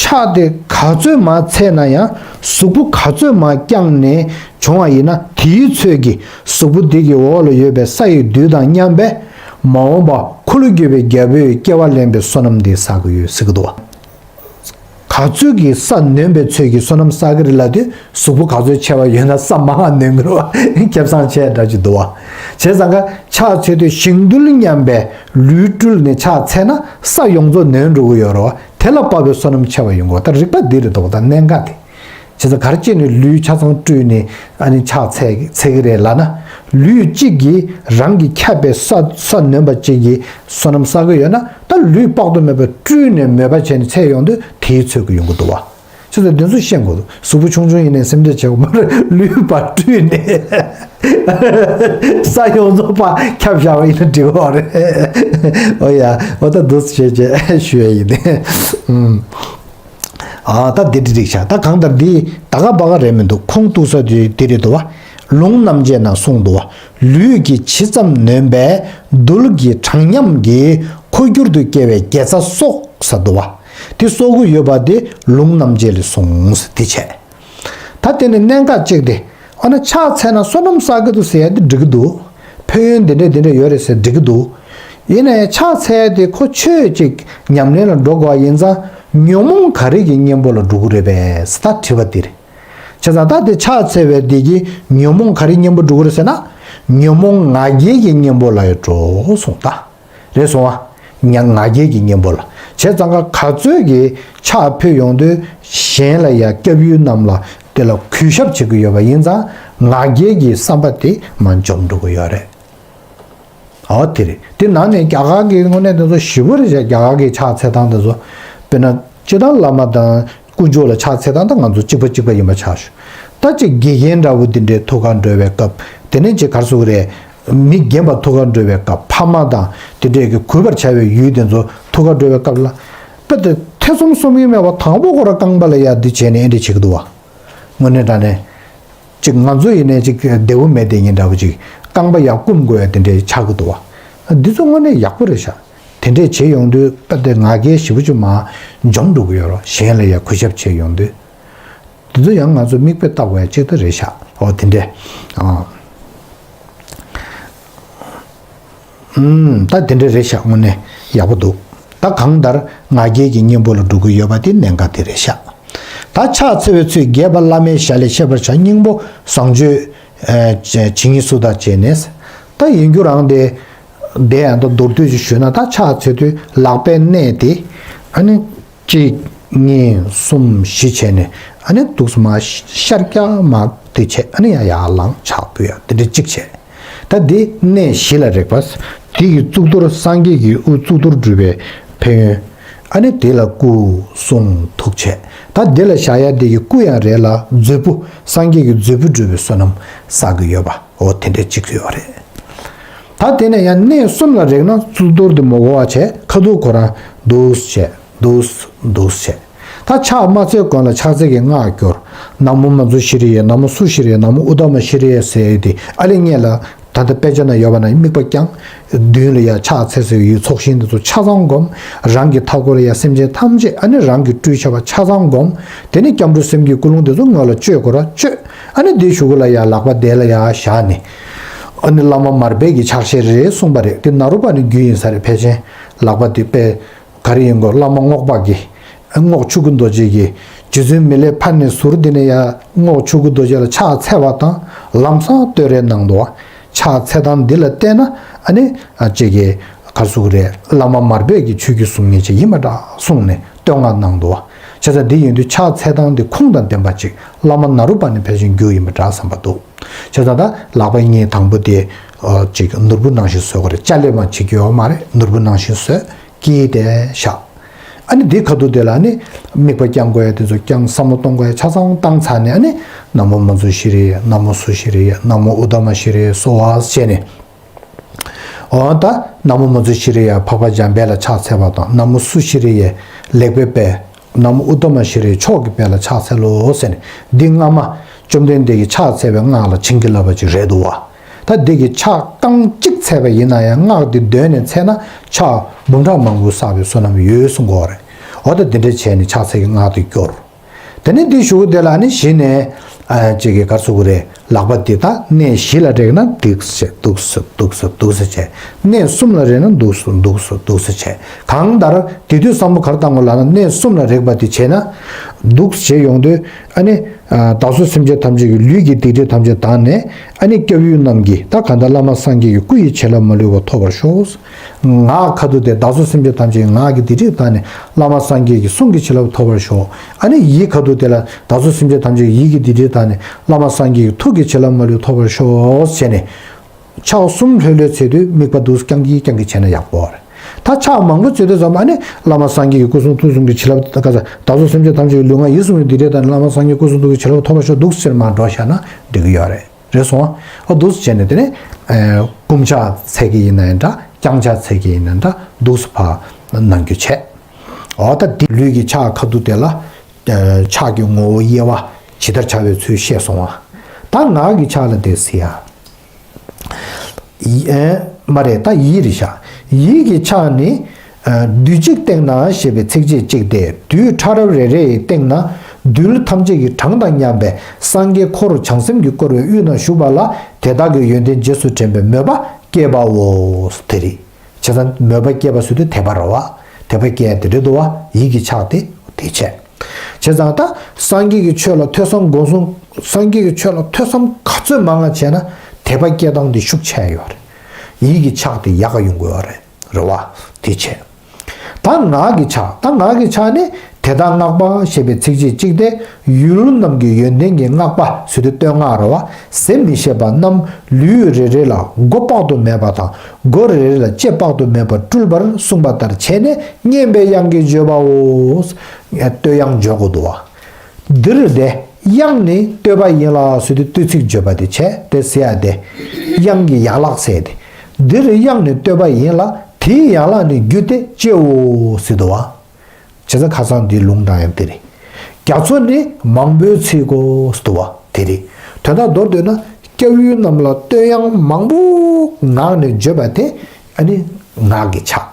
ཕྱག་དེ་ག་ཚོད་མང་འཚལ་ན་ཡང་གཟུགས་པོ་ག་ཚོད་མང་བརྐྱངས་ནས་བྱུང་བ་ཡིན་ན་དེའི་ཚོད་ཀྱིས་གཟུགས་པོ་འདི་གི་འོག་ལ་ཡོད་པའི་ས་ཡི་རྡུལ་དང་མཉམ་པས་མ་འོངས་པ་འཁོར་ལོས་སྒྱུར་བའི་རྒྱལ་པོའི་སྐྱེ་བ་ལེན་པའི་བསོད་ནམས་འདི་བསགས་ཀྱི་ཡོད་ཟེར་གྱི་འདུག་བ། ག་ཚོད་ཀྱི་ས་ནོན་པའི་ཚོད་ཀྱི་བསོད་ནམས་བསགས་ཀྱི་རེད་ལབ་དུས་གཟུགས་པོ་ག་ཚོད་ཆེ་བ་ཡོད་ན་ས་མང་ང་ནོན་གྱི་རེད་བ། ཁེ་བཟང་ཆེ་འདྲ་ཅིག་འདུག་བ། བྱས་ཙང་ཀ་ཕྱག་འཚལ་དུས་ཞིང་རྡུལ་མཉམ་པའི་ལུས་སྤྲུལ་ནས་ཕྱག་འཚལ་ན་ས་ཡོངས་རྫོགས་ནོན་འགྲོ་གི་ཡོད་རེད་བ། དེ་ལ་དཔག་པའི་བསོད་ནམས་ཆེ་བ་ཡོང་གི་རེད་བ། ད་རིགས་པ་འདི་རེད་འདུག་བ། ད་གནད་འགག་དེ། བྱས་ཙང་ག་རེ་བྱས་ནས་ལུས་ཆ་ཚང་སྤྲུལ་ནས་ཨ་ནི་ཕྱག་འཚལ་འཚལ་གྱི་རེད་ལབ་ན། ལུས་གཅིག་གིས་རང་གི་ཁྱབ་པའི་ས་ས་ནོན་པ་གཅིག་གིས་བསོད་ནམས་བསགས་ཀྱི་ཡོད་ན། ད་ལུས་དཔག་ཏུ་མེད་པ་སྤྲུལ་ནས་མོས་པ་བྱས་ནས་འཚལ་ཡོང་དུས་དེའི་ཚོད་ཀྱི་ཡོང་གི་འདུག་བ། བྱས་ཙང་འདི་ཚོ་ཤེས་དགོས་འདུག་གཟུགས་པོ་ཆུང་ཆུང་ཡིན་ནའི་སེམས་ཁྲལ་བྱེད་དགོས་མ་རེད། ལུས་པ་སྤྲུལ་ནས་ས་ཡོངས་རྫོགས་པ་ཁྱབ་བཞག་པ་ཡིན་ན་འགྲིག་གི་རེད། ཨོ་ཡ། ཨོ་ད་འདུག་སེ་བྱས་བྱས་ཞུ་ཡ་ཡིན། ཨུམ། ཨ་ད་འདི་འདྲ་རིགས་ཤག་ད་གང་ལྟར་འདི་ད་ག་པ་ག་རེད་མི་འདུག་ཁུངས་གཏུགས་ས་དེ་འདི་རེད་འདུག་བ། ལུང་རྣམ་འབྱེད་ན་གསུངས་འདུག་བ། ལུས་ཀྱི་ཇི་ཙམ་ནོན་པས་རྡུལ་གྱི་གྲངས་མཉམ་གྱིས་འཁོར་སྒྱུར་དུ་སྐྱེ་བའི་དགེ་རྩ་གསོག་ས་འདུག་བ། དེ་གསོག་གི་ཡོད་པ་དེ་ལུང་རྣམ་འབྱེད་ལས་གསུངས་ས་དེ་བྱས། ད་དེ་ནི་གནད་འགག་གཅིག་སྟེ། ཨ་ན་ཕྱག་འཚལ་ན་བསོད་ནམས་བསགས་ཀྱི་འདུག་ཟེར་ཡ་དེ་འགྲིག་གི་འདུག་ཕན་ཡོན་འདི་འདྲ་འདི་འདྲ་ཡོད་རེད་ཟེར་འགྲིག་གི་འདུག་ཡིན་ནའི་ཕྱག་འཚལ་ཡ་དེ་ཁོ་ཆོས་གཅིག་ཉམས་ལེན་ལ་འགྲོ་དགོས་པ་ཡིན་ཙང་ཉོན་མོངས་ག་རེ་གི་གཉེན་པོ་ལ་འགྲོ་གི་རེད་པས་ཟེར་ད་དྲི་བ་འདི་རེད། བྱས་ཙང་ད་དེ་ཕྱག་འཚལ་བའི་འདི་གིས་ཉོན་མོངས་ག་རེ་གཉེན་པོ་འགྲོ་གི་རེད་ཟེར་ན། ཉོན་མོངས་ང་རྒྱལ་གྱི་གཉེན་པོ་ལ་ཡང་འགྲོ་གསུངས་ད། རེད་སོང་ཨ། ང་ང་རྒྱལ་གྱི་གཉེན་པོ་ལ། བྱས་ཙང་ཀ་ག་ཚོད་ཀྱི་ཕྱག་ཕུལ་ཡོང་དུས་གཞན་ལ་ཡ་སྐྱབས་ཡུལ་རྣམས་ལ་དེ་ལ་གུས་ཞབས་བྱེད་ཀྱི་ཡོད་པ་ཡིན་ཙང་ང་རྒྱལ་གྱི་བསམ་པ་དེ་མར་འཇོམས་འགྲོ་གི་ཡོད་རེད། ཨོ་དེ་རེད། དེ་ནང་ནས་རྒྱ་གར་གྱི་དངོས་གནས་དེ་ཚོ་ཞིབ་པོ་རེད་བྱས། རྒྱ་གར་གྱི་ཕྱག་འཚལ་སྟངས་དེ་ཚོ། དཔེར་ན་སྤྱིར་བཏང་བླ་མ་དང་དཀོན་མཆོག་ལ་ཕྱག་འཚལ་སྟངས་དང་ང་ཚོ་གཅིག་པ་གཅིག་པ་ཡིན་པ་ཆགས་བྱུང་། ད་ཅིག་དགེ་རྒན་འདྲ་བོ་འདི་འདྲའི་ཐུགས་ཁ་འགྲོ་བའི་སྐབས། དེ་ནས་ཅིག་ག་རེ་ཟེར་དགོས་རེད། མི་རྒན་པ་ཐུགས་ཁ་འགྲོ་བའི་སྐབས། ཕ་མ་དང་དེ་འདྲས་ཀྱི་གུས་པར་བྱ་བའི་ཡུལ་དེ་ཚོ་ཐུགས་ཁ་འགྲོ་བའི་སྐབས་ལ། དཔེ་དེ་ཐེ་ཚོམ་གསུམ་ཡིན་མེད་པ་དང་པོ་ཁོ་རང་རྐང་པ་ལ་ཡ་འདི་བྱས་ནས་ཨེ་འདྲས་བྱེད་ཀྱི་འདུག་བ། དངོས་གནས་དྲང་གནས། ཅིག་ང་ཚོ་ཡིན་ནའི་ཅིག་བདེ་བོ་མེད་དེ་ཉིན་འདྲ་བོ་ཅིག་རྐང་པ་ཡར་བསྐུམ་དགོས་ཡ་དེ་འདྲས་ཆགས་ཀྱི་འདུག་བ། འདི་ཚོ་དངོས་གནས་ཡག་པོ་རེད་ཤག་དེ་འདྲས་བྱེད་ཡོང་དུས་དཔེ་དེ་ང་རྒྱལ་ཞེ་པོ་ཅིག་མར་འཇོམས་འགྲོ་གི་ཡོད་རེད། གཞན་ལ་ཡ་གུས་ཞབས་བྱེད་ཡོང་དུས། དེ་ཚོ་ཡང་ང་ཚོ་མིག་དཔེ་ལྟ་དགོས་ཡ་གཅིག་ད་རེད་ཤག་འོ་དེ་འདྲས། ཨ། ཨུམ། ད་དེ་འདྲས་རེད་ཤག་དངོས་གནས་ཡག་པོ་འདུག་ད་གང་ལྟར་ང་རྒྱལ་གྱི་གཉེན་པོ་ལ་འགྲོ་གི་ཡོད་པ་དེ་གནད་འགག་དེ་རེད་ཤག་ད་ཕྱག་འཚལ་བའི་ཚུལ་རྒྱས་པ་བླ་མའི་ཞལ་ལས་ཤེས་པར་བྱ། སྙིང་པོ་བཟང་སྤྱོད་ཨ་ཇི་སྙེད་སུ་དག་བྱས་ནས། ད་ཡིན་རྒྱུ་རང་དེ། དེ་ཡང་ད་མདོར་བསྡུས་ཤིག་ཞུས་ན། ད་ཕྱག་འཚལ་དུས་ལག་པའི་གནས་དེ་ཨ་ནི། གཅིག་གཉིས། གསུམ། བཞི་བྱས་ནས་ཨ་ནི་འདུག་སེ་མར་ཤར་རྒྱག་མར་དེ་བྱས། ཨ་ནི་ཡང་ཡར་ལངས་ཕྱག་ཕུལ་ཡ་དེ་འདྲ་གཅིག་བྱས། ད་འདི་གནས་བཞི་ལ་རེག་པ། འདི་གི་གཙུག་ཏོར་སངས་རྒྱས་ཀྱི་དབུ་གཙུག་ཏོར་སྒྲུབ་པའི་ཕན་ཡོན། ཨ་ནི་དེ་ལ་སྐུ་གསུང་ཐུགས་བྱས། ད་འདི་ལ་བཞག་ཡ་འདི་གི་སྐུ་ཡང་རེད་ལ་མཛོད་སྤུ་སངས་རྒྱས་ཀྱི་མཛོད་སྤུ་སྒྲུབ་པའི་བསོད་ནམས་བསགས་ཀྱི་ཡོད་པ། འོ་དེ་འདྲ་གཅིག་ཡོད་རེད། ད་དེ་ནས་ཡང་གནས་གསུམ་ལ་རེག་ན་གཙུག་ཏོར་འདི་མ་གོ་བ་བྱས། ཁ་ཐུག་ཁོ་རང་འདུག་སེ་བྱས། འདུག་འདུག་སེ་བྱས། ད་ཕྱག་མ་འཚལ་གོང་ལ་ཕྱག་འཚལ་གྱི་སྔགས་སྐྱོར། ན་མོ་མཉྫུ་ཤྲཱི་ཡེ། ན་མོ་སུ་ཤྲཱི་ཡེ། ན་མོ་ཨུཏྟ་མ་ཤྲཱི་ཡེ་ཟེར་ཡས་དེ་ཨ་ལེ་སྔོན་ལ། ད་ལྟ་དཔེ་ཆ་ན་ཡོད་པ་ན་དམིགས་པ་བརྐྱང་། མདུན་ལ་ཡ་ཕྱག་འཚལ་སའི་ཡུལ་ཚོགས་ཞིང་དེ་ཚོ་ཆ་ཚང་བསྒོམ། རང་གི་མཐའ་འཁོར་ལ་ཡ་སེམས་ཅན་ཐམས་ཅད་ཨ་ནི་རང་གི་སྤྲུལ་བྱ་བ་ཆ་ཚང་བསྒོམ། དེ་ནས་སྐྱབས་འགྲོ་སེམས་བསྐྱེད་ཀུན་སློང་དེ་ཚོ་སྔོན་ལ་བཅོས་དགོས་ར་བཅོས། ཨ་ནི་དེའི་གཞུག་གུ་ལ་ཡ་ལག་པ་དེ་ལ་ཡ་བཞག་ནས། ཨ་ནི་བླ་མ་མར་པས་ཀྱི་ཕྱག་བཞེས་རེད་གསུངས་པ་རེད། དེ་ནཱ་རོ་པ་ནི་རྒྱུད་ཡིན་ས་རེད། ཕལ་ཆེར་ལག་པ་དེ་དཔེ་ག་རེ་ཡིན་དགོས། བླ་མ་རྔོག་པ་གི། རྔོག་ཆོས་སྐུ་རྡོ་རྗེ་གི། རྗེ་བཙུན་མི་ལའི་ཕ་ནས་ཟུར་དེ་ནས་ཡ་རྔོག་ཆོས་སྐུ་རྡོ་རྗེ་ལ་ཕྱག་འཚལ་བ་དང་ལམ་སང་བསྟོད་རའི་ནང་དུ་ཕྱག་འཚལ་སྟངས་འདི་ལ་བལྟས་ན་ཨ་ནི་ཨ་ཅེ་གི་ག་རེ་ཟེར་དགོས་རེད། བླ་མ་མར་པས་ཀྱི་ཆོས་བརྒྱུད་སྲུང་མཁན་ཅིག་ཡིན་པ་འདྲ་གསུངས་ནས་བསྟོད་བསྔགས་གནང་འདུག་བ། བྱས་ཙང་འདི་ཡིན་དུས་ཕྱག་འཚལ་སྟངས་འདི་ཁུངས་དང་ལྡན་པ་ཅིག་བླ་མ་ནཱ་རོ་པ་ནས་ཕལ་ཆེར་བརྒྱུད་ཡིན་པ་འདྲ་བསམ་པ་འདུག་བྱས་ཙང་ད་ལག་པ་གཉིས་དང་པོ་དེ་ཨ་ཅིག་ནོར་བུ་ནང་བཞིན་བཟོ་དགོས་རེད། ཅ་ལེ་མ་བྱེད་རྒྱུ་ཡོད་མ་རེད། ནོར་བུ་ནང་བཞིན་བཟོས། དཀྱིལ་དེ་བཞག་ཨ་ནི་དེའི་ཁ་ཐུག་དེ་ལ་ནི་དམིགས་པ་བརྐྱང་དགོས་ཡ་དེ་ཚོ་བརྐྱང་། བསམ་བློ་གཏོང་དགོས་ཡ་ཆ་ཚང་བཏང་ཚར་ནས། ཨ་ནི་ན་མོ་མཉྫུ་ཤྲཱི་ཡེ། ན་མོ་སུ་ཤྲཱི་ཡེ། ན་མོ་ཨུཏྟ་མ་ཤྲཱི་ཡེ་སོགས་བྱས་ནས། འོ་ད་ན་མོ་མཉྫུ་ཤྲཱི་ཡེ་འཕགས་པ་འཇམ་དཔལ་ལ་ཕྱག་འཚལ་བ་དང་། ན་མོ་སུ་ཤྲཱི་ཡེ་ལེགས་པའི་དཔལ། ན་མོ་ཨུཏྟ་མ་ཤྲཱི་ཡེ་མཆོག་གི་དཔལ་ལ་ཕྱག་འཚལ་ལོ་ཟེར་ནས། འདི་སྔ་མ་བཅོམ་ལྡན་འདས་ཀྱིས་ཕྱག་འཚལ་བའི་སྔགས་ལ་བྱིན་གྱིས་བརླབས་པ་ཅིག་རེད་འདུག་བ། ད་ ད་འདི་གི་ཕྱག་རྐང་གཅིག་འཚལ་བ་ཡིན་ན་ཡང་སྔགས་འདི་འདོན་ནས་འཚལ་ན་ཕྱག་འབུམ་ཕྲག་མང་པོ་བསགས་པའི་བསོད་ནམས་ཡོད་གསུང་གི་ཡོད་རེད། འོ་ད་འདི་འདྲ་བྱས་ནས་ཕྱག་འཚལ་གྱི་སྔགས་དེ་སྐྱོར། དེ་ནས་འདི་གཞུག་གུ་དེ་ལ་ནི་གཞི་ནས་ཨ་ཅིག་གི་གར་སོ་གི་རེད། ལག་པ་འདི་དག་གནས་བཞི་ལ་རེག་ན་འདུག་སེ་འདུག་སེ་འདུག་སེ་འདུག་སེ་བྱས། གནས་གསུམ་ལ་རེག་ན་འདུག་སེ་འདུག་སེ་འདུག་སེ་བྱས། གང་ལྟར་དེ་དུས་བསམ་བློ་ག་རེ་བཏང་དགོས་ལབ་ན་གནས་གསུམ་ལ་རེག་པ་དེ་བྱས་ན་འདུག་སེ་བྱས་ཡོང་དུས་ཨ་ནི་ཨ་བདག་སོགས་སེམས་ཅན་ཐམས་ཅད་ཀྱི་ལུས་ཀྱི་སྡིག་སྒྲིབ་ཐམས་ཅད་དག་ནས་ཨ་ནི་སྐྱབས་ཡུལ་རྣམས་ཀྱི་ད་གང་ལྟར་བླ་མ་སངས་རྒྱས་ཀྱི་སྐུ་ཡི་བྱིན་རླབས་མ་ལུས་པ་ཐོབ་པར་ཤོག། ངག་ཁ་ཐུག་དེ་བདག་སོགས་སེམས་ཅན་ཐམས་ཅད་ཀྱི་ངག་གི་སྡིག་སྒྲིབ་དག་ནས་བླ་མ་སངས་རྒྱས་ཀྱི་གསུང་གི་བྱིན་རླབས་ཐོབ་པར་ཤོག། ཨ་ནི་ཡིད་ཁ་ཐུག་དེ་ལ་བདག་སོགས་སེམས་ཅན་ཐམས་ཅད་ཀྱི་ཡིད་ཀྱི་སྡིག་སྒྲིབ་དག་ནས་བླ་མ་སངས་རྒྱས་ཀྱི་ཐུགས་ཀྱི་བྱིན་རླབས་མ་ལུས་ཐོབ་པར་ཤོག་ཟེར་ནས། ཕྱག་གསུམ་ལྷོད་ལྷོད་འཚལ་དུས་དམིགས་པ་འདུག་རྐྱང་གིས་རྐྱང་གིས་བྱས་ན་ཡག་པོ་རེད། ད་ཕྱག་མང་པོ་འཚལ་དུས་ཙམ་པ་ནི་བླ་མ་སངས་རྒྱས་ཀྱི་སྐུ་གསུང་ཐུགས་གསུམ་གྱི་བྱིན་རླབས་ད་ག་ས་བདག་སོགས་སེམས་ཅན་ཐམས་ཅད་ཀྱི་ལུས་ངག་ཡིད་གསུམ་གྱི་སྡིག་སྒྲིབ་དག་ནས་བླ་མ་སངས་རྒྱས་སྐུ་གསུང་ཐུགས་ཀྱི་བྱིན་རླབས་ཐོབ་པར་ཤོག་འདུག་ཟེར་མར་འགྲོ་བཞག་ན་འགྲིག་གི་ཡོད་རེད། རེད་སོང་ཨ། འོ་འདུག་སེ་བྱས་ནས་དེ་ནས་ཨ་བསྐུམ་ཕྱག་འཚལ་གྱི་ཡིན་ན་ཡང་འདྲ། བརྐྱང་ཕྱག་འཚལ་གྱི་ཡིན་ན་འདྲ། འདུག་སེ་ཕར་གནང་རྒྱུ་བྱས། འོ་ད་འདི་ལུས་ཀྱི་ཕྱག་ཁ་ཐུག་དེ་ལ་ཨ་ཕྱག་གི་ངོ་བོ་དབྱེ་བ་ཇི་ལྟར་བྱ་བའི་ཚུལ་བཤད་སོང་ཨ། ད་ངག་གི་ཕྱག་ལ་དེ་གཟིགས་ཨ། ཡི་ཨེ་མ་རེད། ད་ཡིད་རེད་ཤག། ཡིད་ཀྱི་ཕྱག་ནི། ཨ་དུས་གཅིག་སྟེང་ན་ཞེས་པའི་ཚིགས་བཅད་གཅིག་སྟེ། དུས་ཕྲ་རབ་རེ་རེ་ཡི་སྟེང་ན་རྡུལ་ཐམས་ཅད་ཀྱི་གྲངས་དང་མཉམ་པའི་སངས་རྒྱས་འཁོར་བྱང་སེམས་ཀྱིས་བསྐོར་བའི་དབུས་ན་བཞུགས་པ་ལ་དེ་དག་གི་ཡོན་ཏན་རྗེས་སུ་དྲན་པའི་མོས་པ་སྐྱེས་པའོ། དེ་རེད། བྱས་ཙང་མོས་པ་སྐྱེས་པ་ཟེར་དུས་དད་པ་རེད་བ། དད་པ་སྐྱེ་ཡ་དེ་འདྲ་འདུག་བ། ཡིད་ཀྱི་ཕྱག་དེ་དེ་བྱས། བྱས་ཙང་ད་སངས་རྒྱས་ཀྱི་ཆོས་ལ་ཐོས་བསམ་སྒོམ་གསུམ། སངས་རྒྱས་ཀྱི་ཆོས་ལ་ཐོས་བསམ་ག་ཚོད་མང་ང་བྱས་ན་དད་པ་སྐྱེ་སྟངས་དེ་ཤུགས་ཆེ་ཡོད་རེད། ཡིད་ཀྱི་ཕྱག་དེ་ཡག་ག་ཡོང་གི་ཡོད་རེད། རེད་བ། དེ་བྱས། ད་ངག་གི་ཕྱག། ད་ངག་གི་ཕྱག་ནི་དེ་དག་བསྔགས་པ་ཞེས་པའི་ཚིགས་བཅད་གཅིག་སྟེ། ཡུལ་རྣམས་ཀྱི་ཡོན་ཏན་གྱི་བསྔགས་པ་ཟེར་དུས་བསྟོད་བསྔགས་རེད་བ། ཟད་མི་ཤེས་པ་རྣམས་ལུས་རེ་རེ་ལ་མགོ་དཔག་ཏུ་མེད་པ་དང་མགོ་རེ་རེ་ལ་ལྕེ་དཔག་ཏུ་མེད་པ་སྤྲུལ་པར་གསུངས་པ་ལྟར་བྱས་ནས་སྙན་པའི་དབྱངས་ཀྱིས་བརྗོད་པའོ། བསྟོད་དབྱངས་བརྗོད་དགོས་འདུག་བ། འདིར་དེ་དབྱངས་ནི་བསྟོད་པ་ཡིན་ལ་ཟེར་དུས་བསྟོད་ཚིག་བརྗོད་པ་དེ་བྱས་ཏེ་ཟེར་ཡ་དེ། དབྱངས་ཀྱི་ཡན་ལག་ཟེར་ཏེ། འདིར་དབྱངས་ནི་བསྟོད་པ་ཡིན་ལ་དེའི་ཡན་ལག་ནི་རྒྱུ་སྟེ་ལྕེའོ་ཟེར་འདུག་བ། བྱས་ཙང་ཁ་སང་འདིའི་ལུང་དྲངས་ཡང་དེ་རེད། རྒྱ་མཚོ་ནི་མང་པོའི་ཚིག་གོ་ཟེར་འདུག་བ་དེ་རེད། དོན་དག་མདོར་བསྡུས་ན་སྐྱབས་ཡུལ་རྣམས་ལ་བསྟོད་དབྱངས་མང་པོ་ངག་ནས་བརྗོད་པ་དེ་ཨ་ནི་ངག་གི་ཕྱག་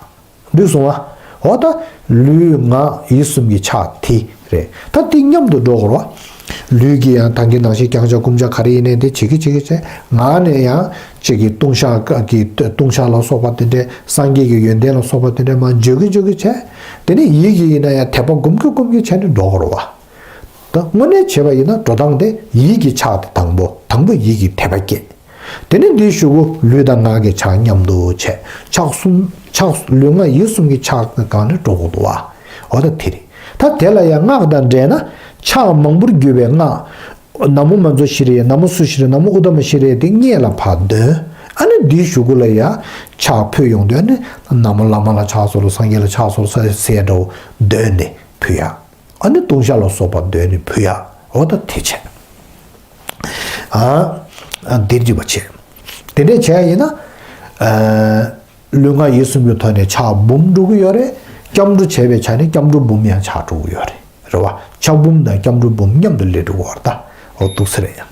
འདུག་སོང་བ། འོ་ད་ལུས་ངག་ཡིད་གསུམ་གྱི་ཕྱག་དེ་རེད། ད་དེ་མཉམ་དུ་འགྲོ་དགོས་རེད་བ། ལུས་ཀྱིས་ཡང་ད་གིན་ནང་བཞིན་བརྐྱང་ཕྱག་བསྐུམ་ཕྱག་ག་རེ་ཡིན་ནའི་དེ་བྱེད་ཀྱི་བྱེད་ཀྱི་བྱས། ངག་ནས་ཡང་གཅིག་གིས་ལྟུང་བཤགས་ཀྱི་ལྟུང་བཤགས་ལ་སོགས་པ་དེ་འདྲས་སངས་རྒྱས་ཀྱི་ཡོན་ཏན་ལ་སོགས་པ་དེ་འདྲས་མར་བརྗོད་ཀྱི་བརྗོད་ཀྱི་བྱས། དེ་ནས་ཡིད་ཀྱིས་ཡིན་ན་ཡང་དད་པ་སྒོམ་གྱི་སྒོམ་གྱི་བྱས་ནས་འགྲོ་དགོས་རེད་བ། ད་དངོས་གནས་བྱས་པ་ཡིན་ན་འགྲོ་སྟངས་དེ་ཡིད་ཀྱི་ཕྱག་དེ་དང་པོ། དང་པོ་ཡིད་ཀྱི་དད་པ་སྐྱེ། དེ་ནས་འདིའི་གཞུག་གུ་ལུས་དང་ངག་གི་ཕྱག་མཉམ་དུ་བྱས། ཕྱག་གསུམ། ཕྱག་ལུས་ངག་ཡིད་གསུམ་གྱི་ཕྱག་སྒང་ནས་འགྲོ་དགོས་འདུག་བ། འོ་ད་དེ་རེད། ད་དེ་ལ་ཡང་སྔགས་དང་འབྲེལ་ན་ཕྱག་མང་པོར་གྱུར་པའི་སྔགས། ན་མོ་མཉྫུ་ཤྲཱི་ཡེ། ན་མོ་སུ་ཤྲཱི། ན་མོ་ཨུ་ཏ་མ་ཤྲཱི་ཡེ། དེ་སྔོན་ལ་ཕར་འདོན། ཨ་ནི་འདིའི་གཞུག་གུ་ལ་ཡང་ཕྱག་ཕུལ་ཡོང་དུས་ཨ་ནི་ན་མོ་བླ་མ་ལ་ཕྱག་འཚལ་ལོ། སངས་རྒྱས་ལ་ཕྱག་འཚལ་ལོ་ཟེར་འདྲ་བོ་འདོན་ནས་ཕུལ་ཡ། ཨ་ནི་ལྟུང་བཤགས་ལ་སོགས་པ་འདོན་ནས་ཕུལ་ཡ། འོ་ད་དེ་བྱས། ཨ། ཨ་འདིར་འཇུག་པ་བྱས། དེ་འདྲས་བྱས་ཡིན་ན། ཨ། ལུས་ངག་ཡིད་གསུམ་གྱི་ཐོག་ནས་ཕྱག་འབུམ་འགྲོ་གི་ཡོད་རེད། སྐྱབས་འགྲོ་བྱས་པའི་ཆ་ནས་སྐྱབས་འགྲོ་འབུམ་ཡང་ཆགས་འགྲོ་གི་ཡོད་རེད། རེད་བ། ཕྱག་འབུམ་དང་སྐྱབས་འགྲོ་འབུམ་མཉམ་དུ་སླེབས་འགྲོ་གི་ཡོད་རེད་ད། འོ་འདུག་སེ་རེད་ཡ།